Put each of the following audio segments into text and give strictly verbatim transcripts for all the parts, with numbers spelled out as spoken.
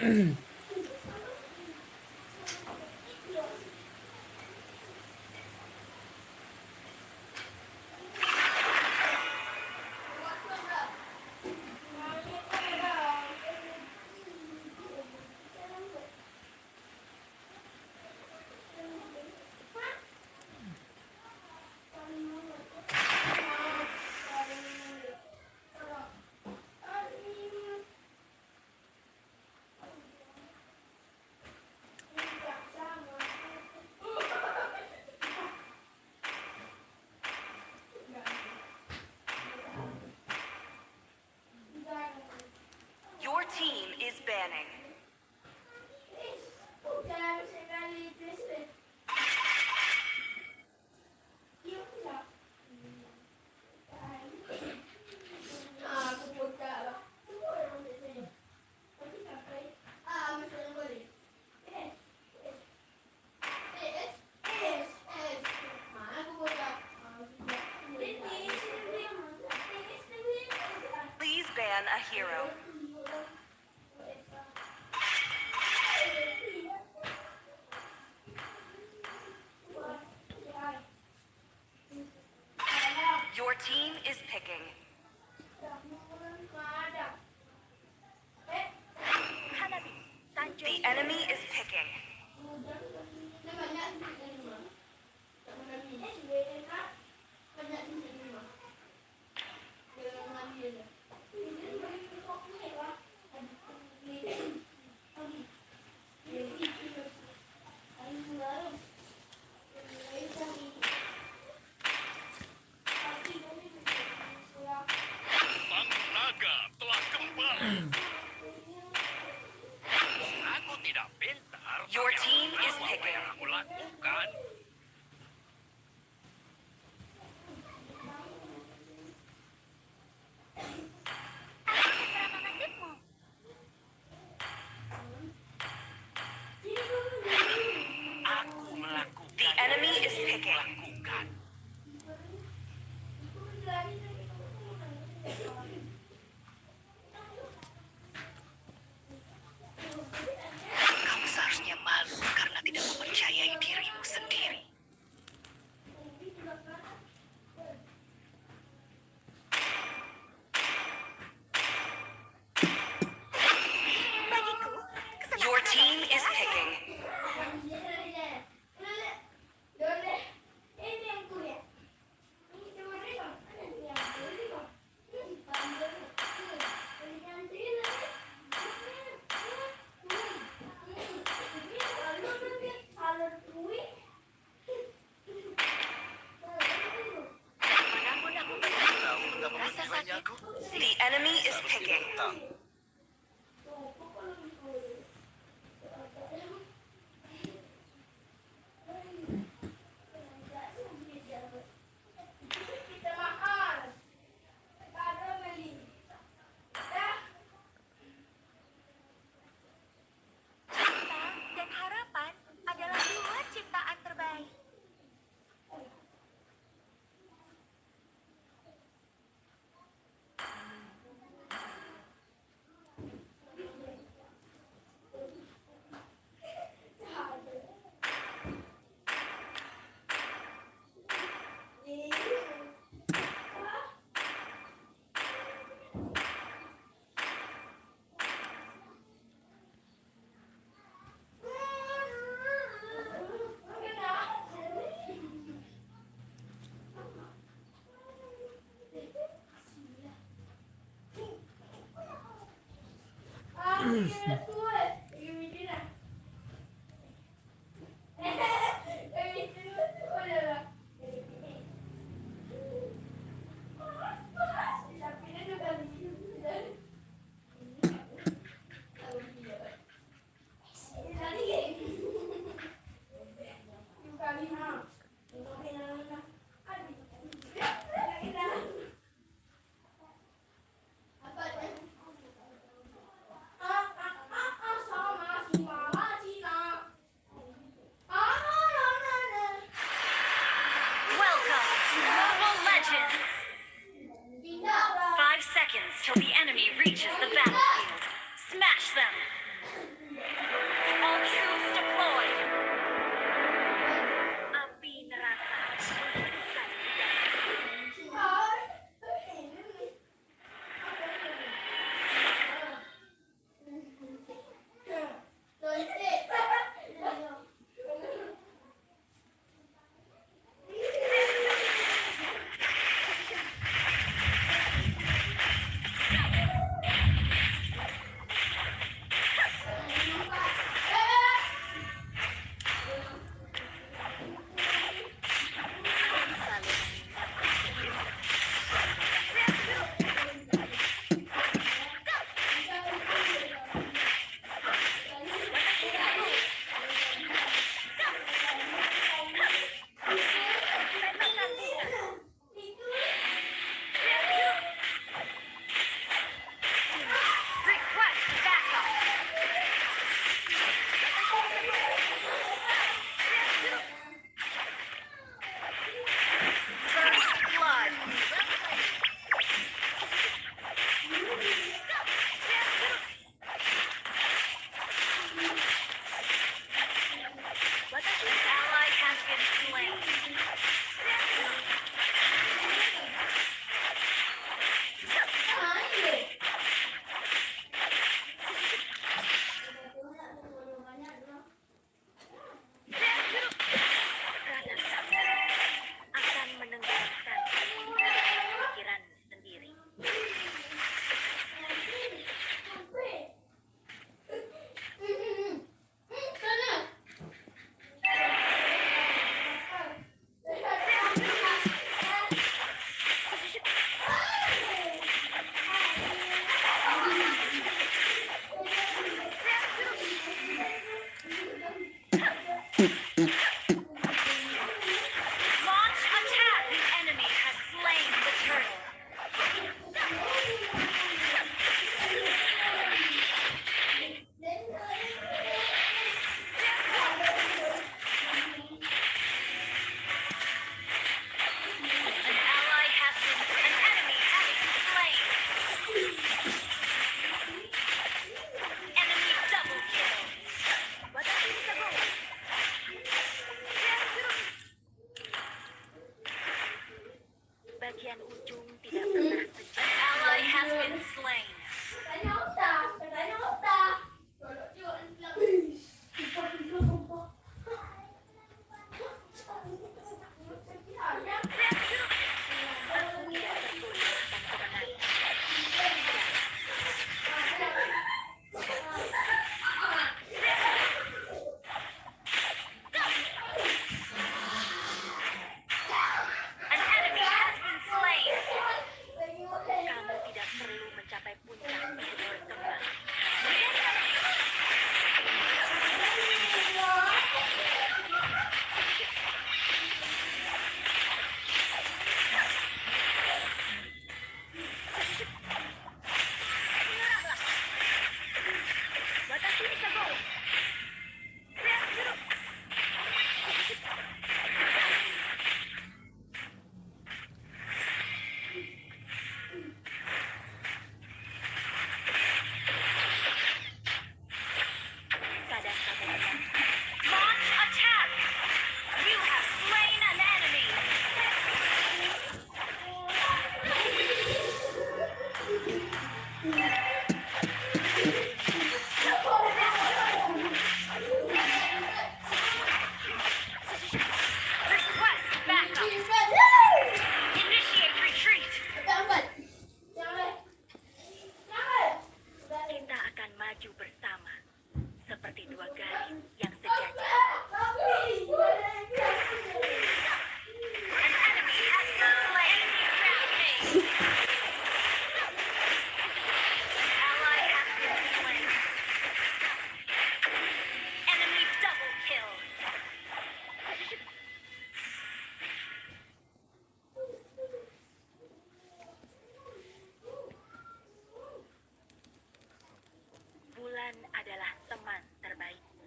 Your team is banning. Please ban a hero. Your team is picking. The enemy is picking. Sang naga telah kembali. Aku tidak pintar, Your tapi team aku is tahu apa picking. Yang aku lakukan. Aku melakukan. The enemy is picking. Melakukan. Kamu seharusnya malu karena tidak mempercayai dirimu sendiri. Bagiku, kesenangan Your team adalah is segalanya. Picking. Manapun aku pergi, rasa sakit. The enemy is picking. Cinta dan harapan adalah dua ciptaan terbaik. Launch attack! The enemy has slain the turtle. An ally has been, an enemy has been slain. Enemy double kill. Bagian ujung tidak pernah sejajar. An ally has been slain. An enemy has been slain. Kamu tidak perlu mencapai puncak untuk berkembang. Menyerahlah. Batasi bisa go. Launch attack! You have slain an enemy! Request backup. Initiate retreat. Kita akan maju bersama seperti dua garis yang sejajar. An enemy has been slain. Ally has been slain. Enemy double kill. Bulan adalah teman terbaikku.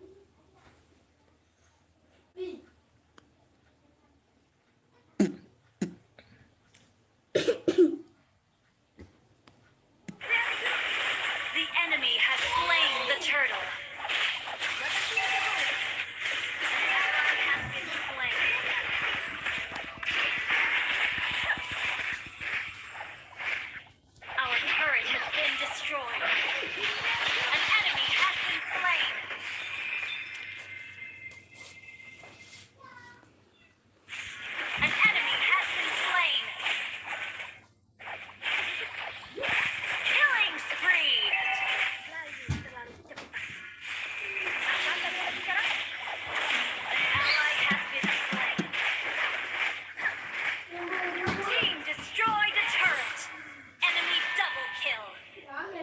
The enemy has slain the turtle. An ally has been slain. Our turret has been destroyed. An enemy has been slain. An enemy has been slain. Killing spree. An ally has been slain. Team destroyed a turret. Enemy double kill. An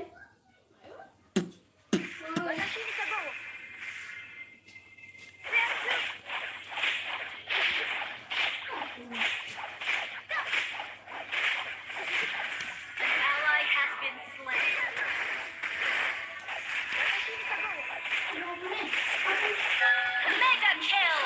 ally has been slain. Mega kill.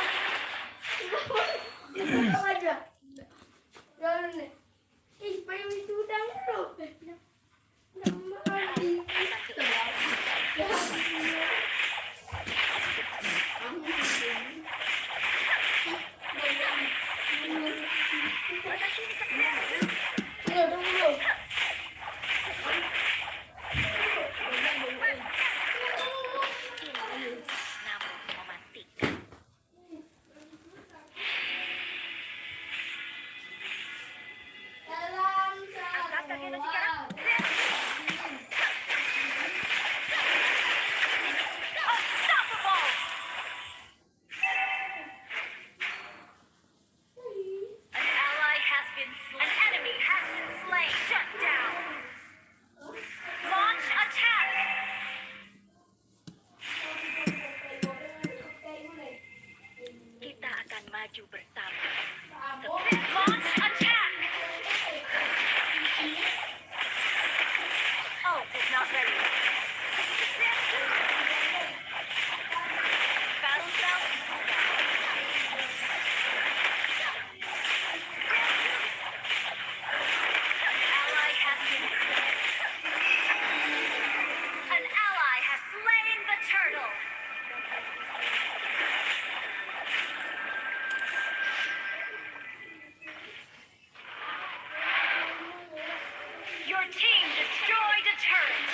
Maju bersama. Launch attack. Ult is not ready. Battle bell. An ally has been slain. An ally has slain the turtle. Your team destroyed a turret.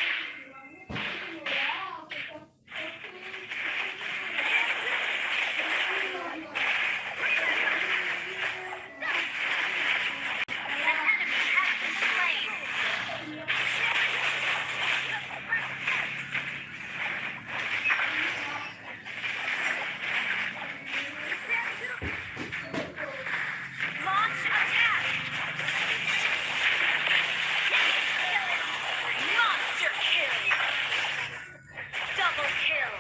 An enemy has been slain. Launch attack! Monster kill! Double kill!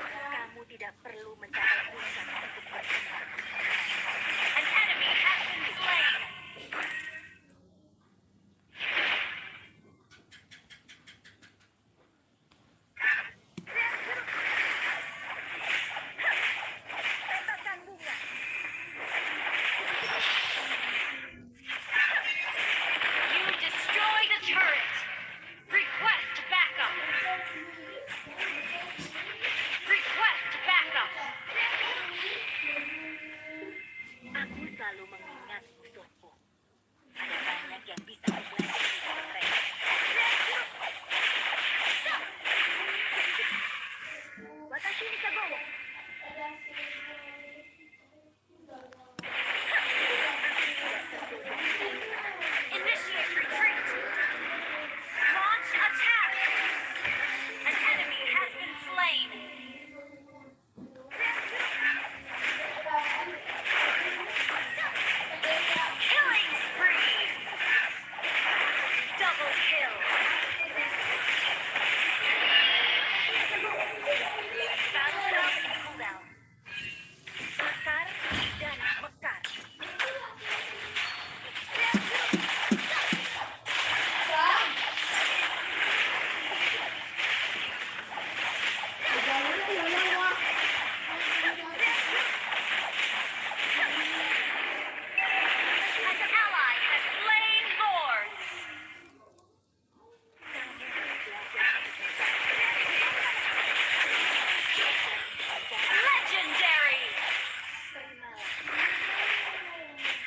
Kamu tidak perlu mencari pusat untuk berkembang. An enemy has been slain. You destroyed a turret. Request backup. Request backup. Aku selalu mengingat musuhku. Ada banyak yang bisa membuat diriku terpleset. Watashi ni kagowo. Initiate retreat. Launch attack. An enemy has been slain. Killing spree. Double kill. Battle bell in cooldown. Mekar dan mekar. An ally has slain Lord. Legendary.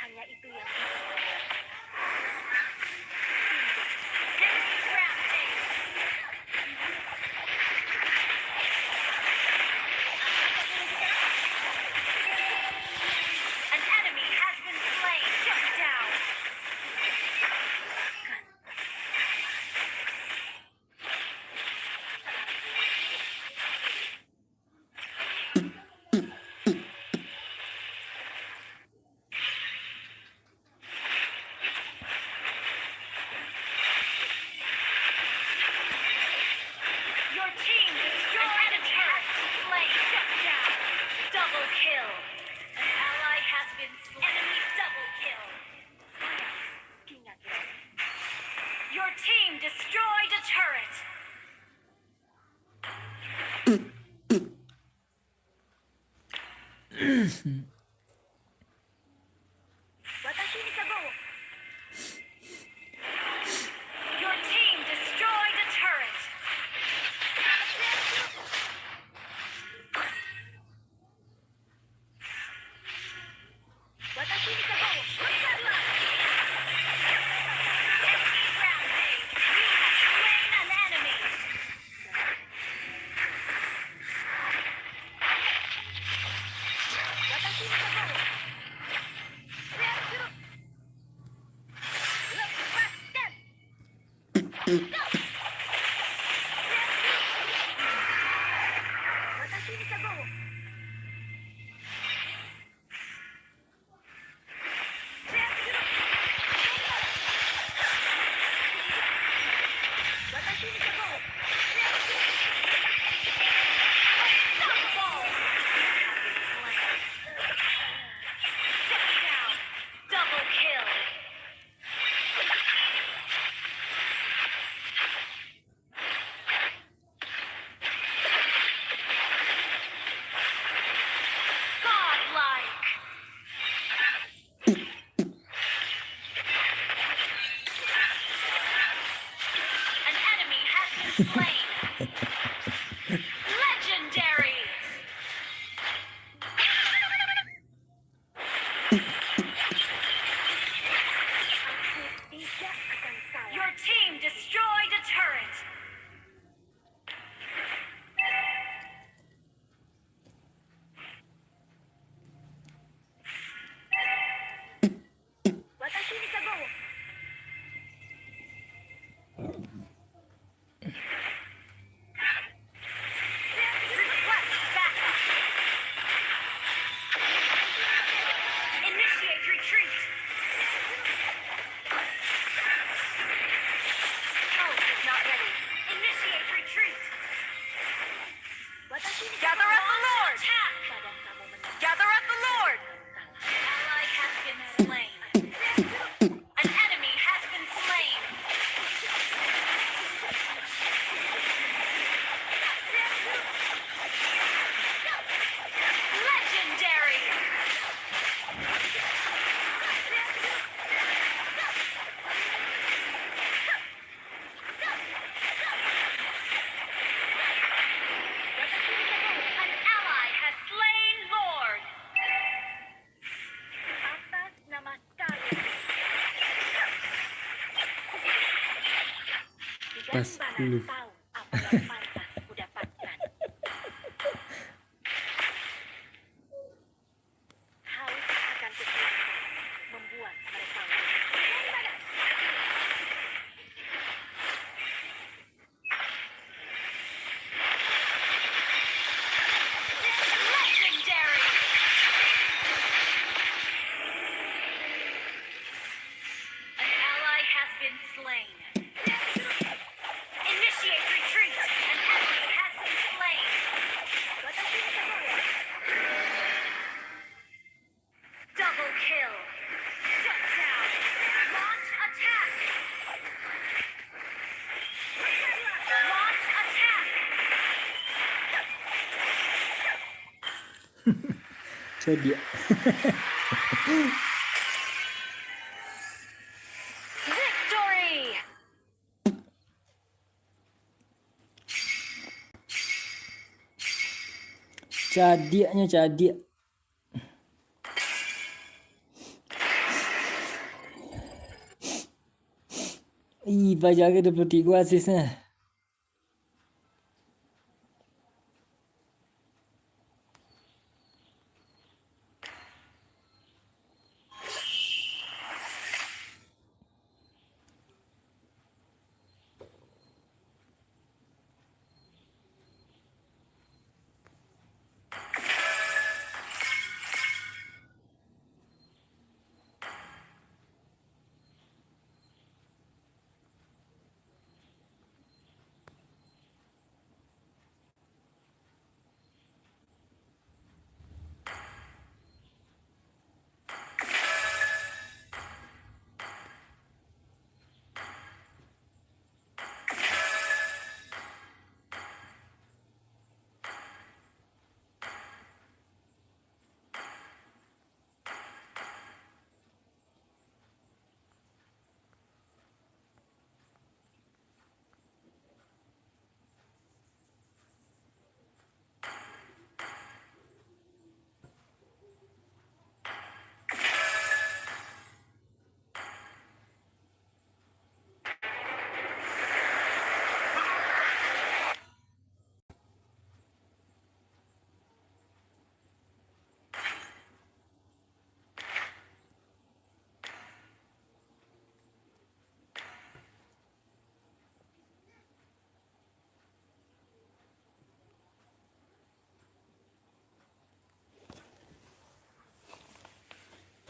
Hanya itu yang bisa. Enemy rampage. An enemy has been slain. Shut down. Your team destroyed a turret. Slain. Shut down. Double kill. An ally has been slain. Enemy double kill. Your team destroyed a turret. Watashi ni kagowo. Your team destroyed a turret. Watashi ni kagowo. Enemy rampage. You have slain an enemy. Watashi ni kagowo. Lepaskan. Watashi ni kagowo. slain. Legendary. Your team destroyed a turret. Request backup. Initiate retreat. Ult is not ready. Initiate retreat. Gather up the Lord. Attack. Gather up the Lord. Ally has been slain. An enemy has been slain. Legendary. An ally has slain Lord. Atas nama Skyrim. Pas sepuluh. Tahu apa yang pantas ku dapatkan. Haus akan kekuatan membuat mereka lemah. Legendary. An ally has been slain. Initiate retreat. An enemy has been slain. Double kill. Shut down. Launch attack. Launch attack. Cadiak. Victory. Cadiaknyo cadiak. Ih, Fajar ke dua puluh tiga asisnya.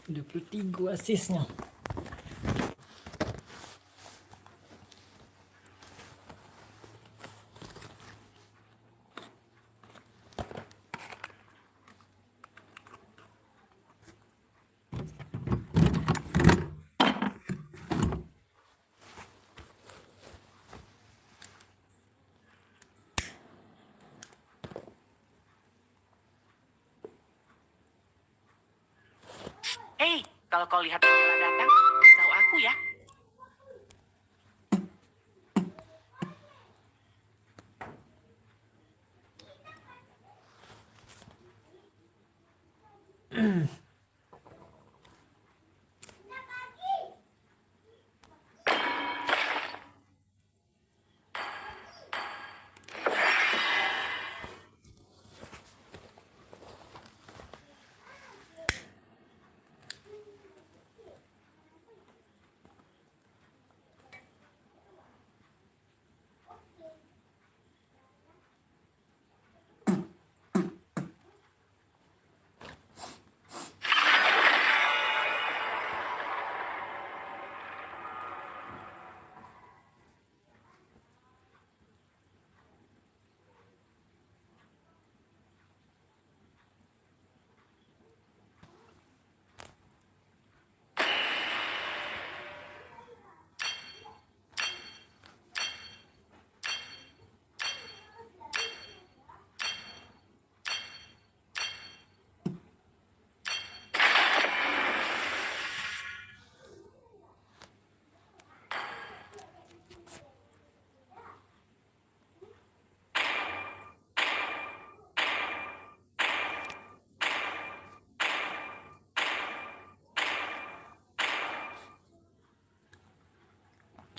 Dua puluh tiga asisnya. Hei, kalau kau lihat Daniela datang, beritahu aku ya.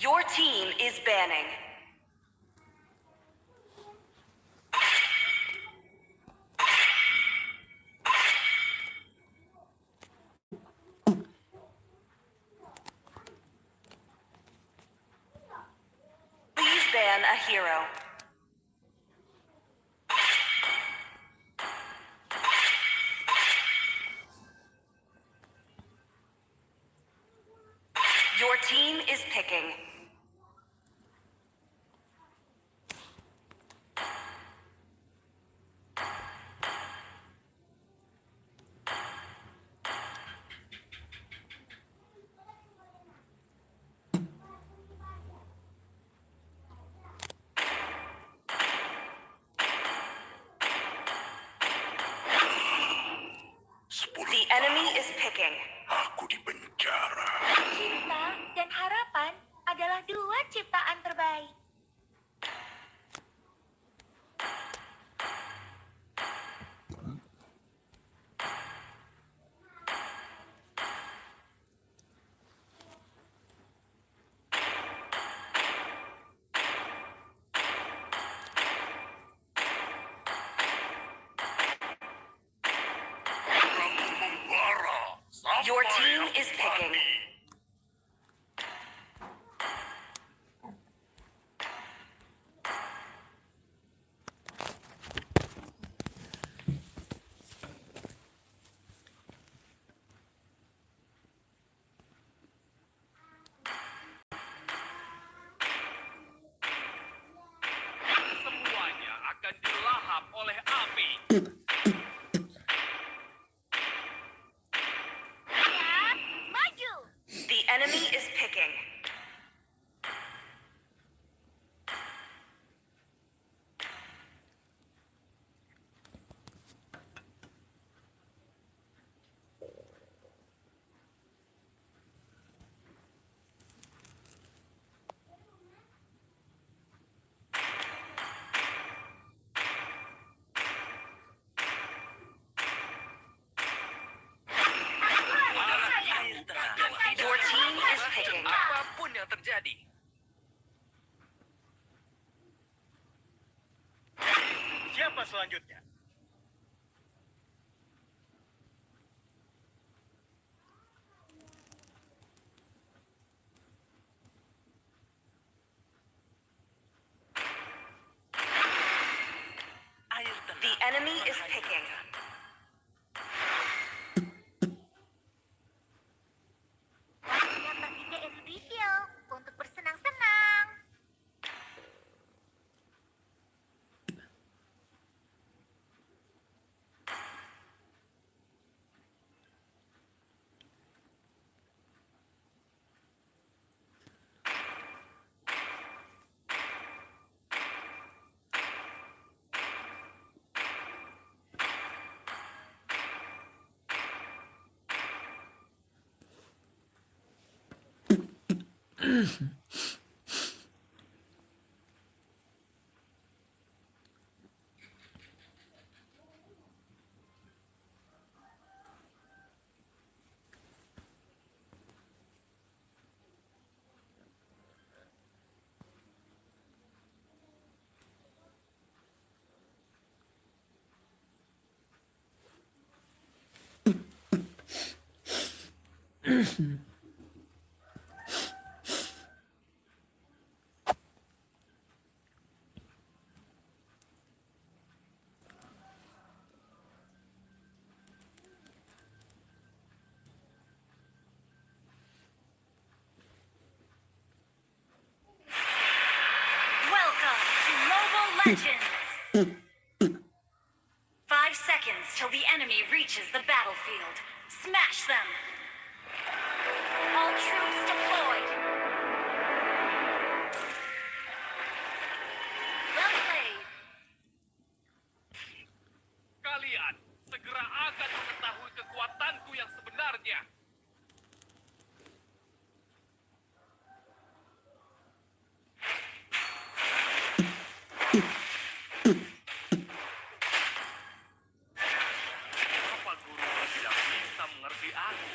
Your team is banning. Please ban a hero. Your team is picking. The enemy is picking. Aku di penjara. Cinta dan harapan adalah dua ciptaan terbaik. Your team is picking. Semuanya akan dilahap oleh api. Ya, maju. The enemy is picking. Your team is picking. Apapun yang terjadi. Siapa selanjutnya? The enemy is picking. Waktunya pergi ke Ezudifield untuk bersenang-senang. Welcome to Mobile Legends! Five seconds till the enemy reaches the battlefield. Smash them! All troops deployed! Well played! Kalian segera akan mengetahui kekuatanku yang sebenarnya. Apa guru tidak bisa mengerti aku?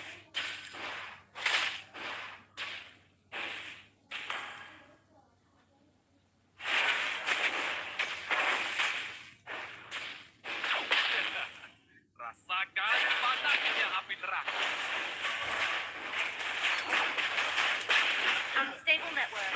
Rasakan panasnya api neraka. Unstable network.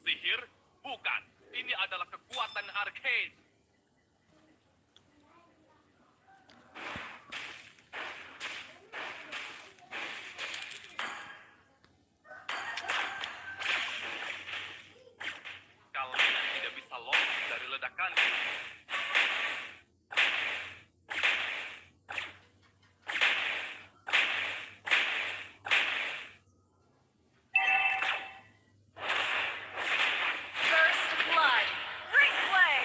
Sihir? Bukan. Ini adalah kekuatan arcane. Kalian tidak bisa lolos dari ledakan. First blood. Replay.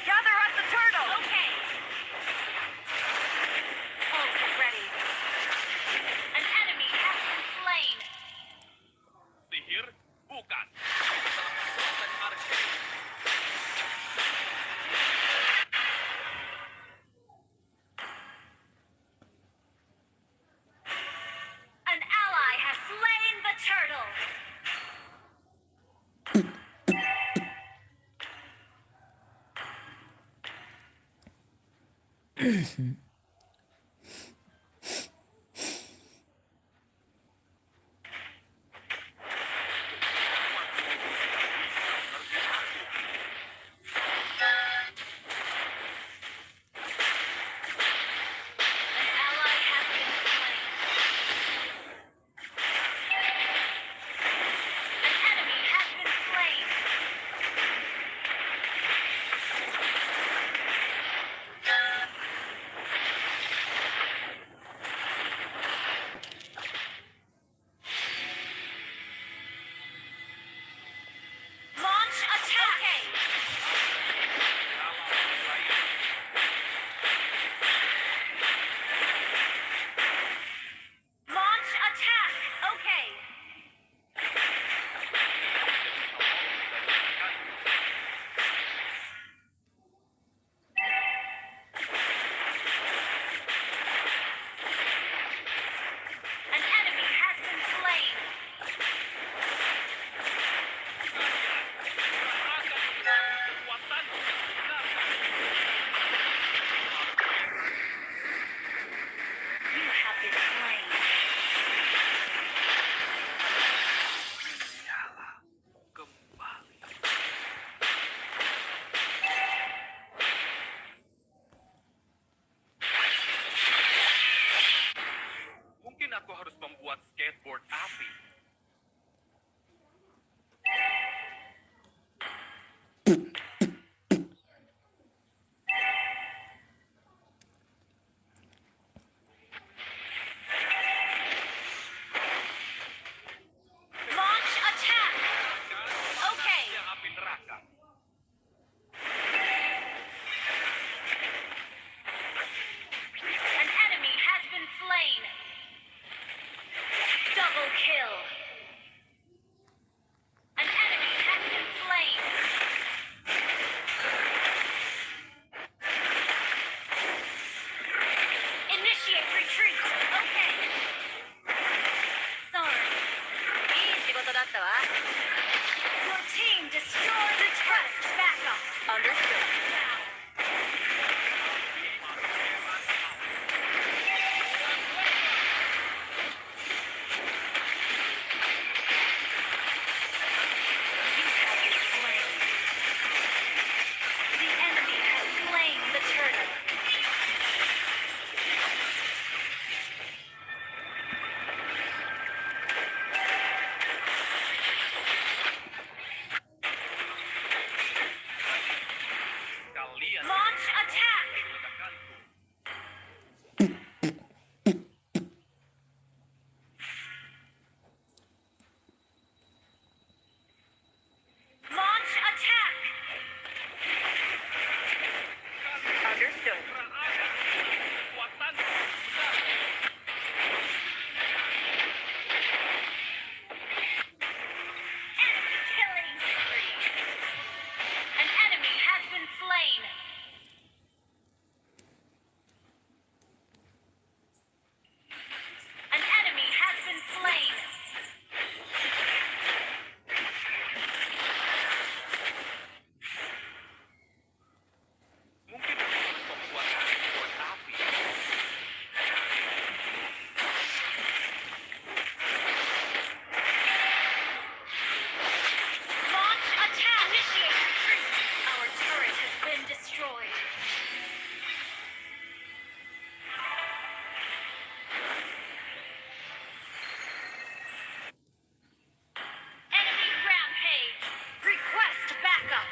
Gather up the turtle. Okay. Ulti ready. An enemy has been slain. Sihir? Bukan. Ini adalah kekuatan arcane. An ally has slain the turtle. An ally has been slain. An enemy has been slain. Launch attack! Launch attack! Okay. An enemy has been slain. You have been slain. Kembali. Mungkin aku harus membuat skateboard api. Launch attack. Okay. Api neraka. Understood. You have been slain. The enemy has slain the turtle. Launch attack! Launch attack! Understood. Enemy killing spree. An enemy has been slain. An enemy has been slain. Mungkin aku harus membuat api buat api. Launch attack! Initiate retreat! Our turret has been destroyed. Enemy rampage! Request backup!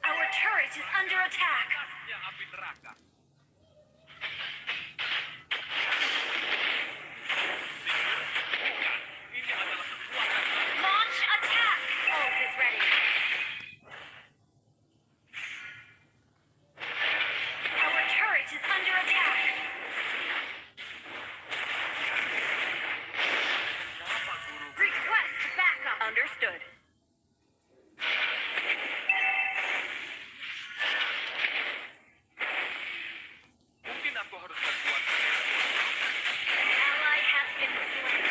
Our turret is under attack! Panasnya api neraka. Launch attack! Ult is ready. Our turret is under attack. Request backup. Understood. Mungkin aku harus membuat. An ally has been slain.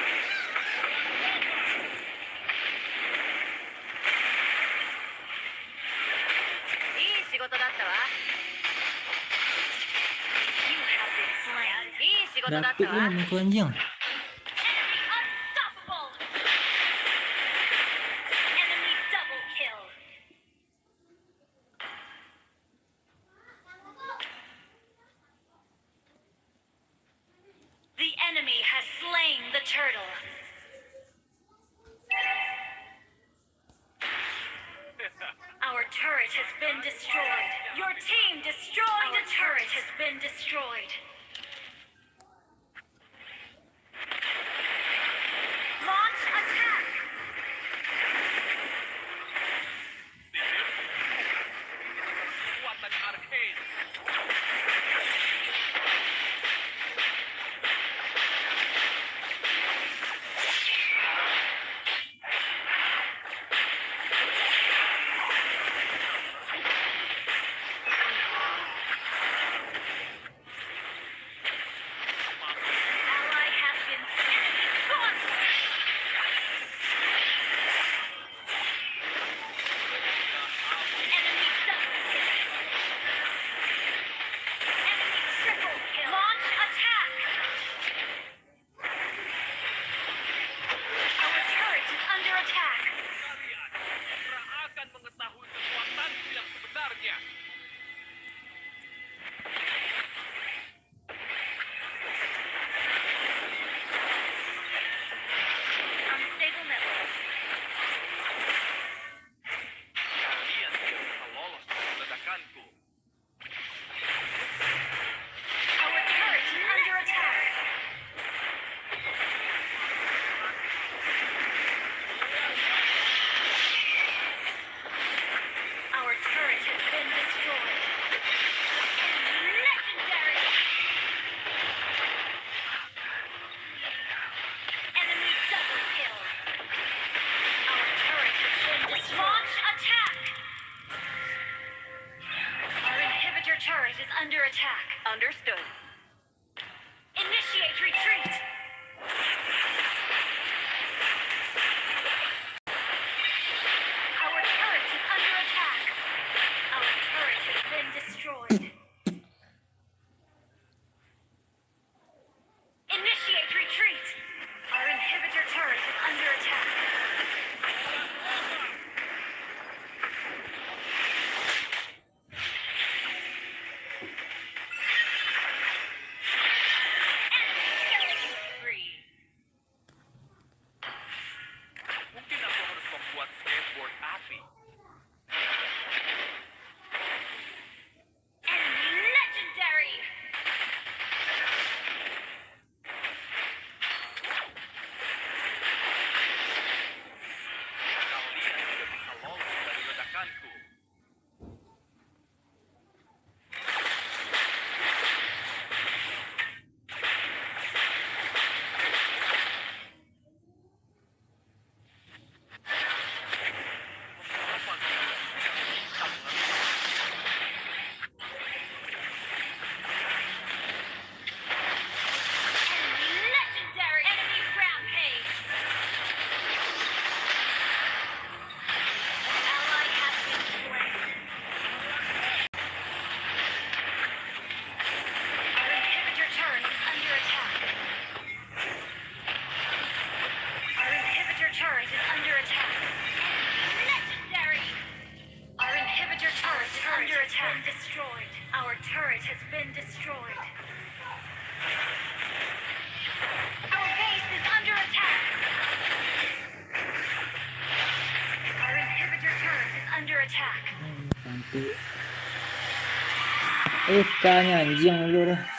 Ih, 仕事だったわ。 You have been slain. Ih, 仕事だったわ。 Dapik lah muka anjing. Enemy unstoppable. Enemy double kill. The enemy has slain the turtle. Our turret has been destroyed. Your team destroyed. Our turret has been destroyed. Launch attack! Kekuatan arcane. Ally has been slain. Gauntlet! Enemy double kill. Enemy triple kill. Launch attack! Our turret is under attack. Kalian segera akan mengetahui kekuatanku yang sebenarnya. Unstable network. Kalian tidak bisa lolos dari ledakanku. Our turret is under attack. Our turret has been destroyed. Legendary! Enemy double kill. Our turret has been destroyed. Launch attack! Our inhibitor turret is under attack. Understood. Initiate retreat! Our turret is Api. Enemy legendary. Kalian tidak bisa lolos dari ledakanku. Legendary enemy rampage. An ally has been slain. Our inhibitor turret is under attack. Our inhibitor turret is under attack. Legendary! Our inhibitor turret is under attack. Destroyed. Our turret has been destroyed. Our base is under attack. Our inhibitor turret is under attack. Cantik. Eh, F K-nya anjing dulu dah.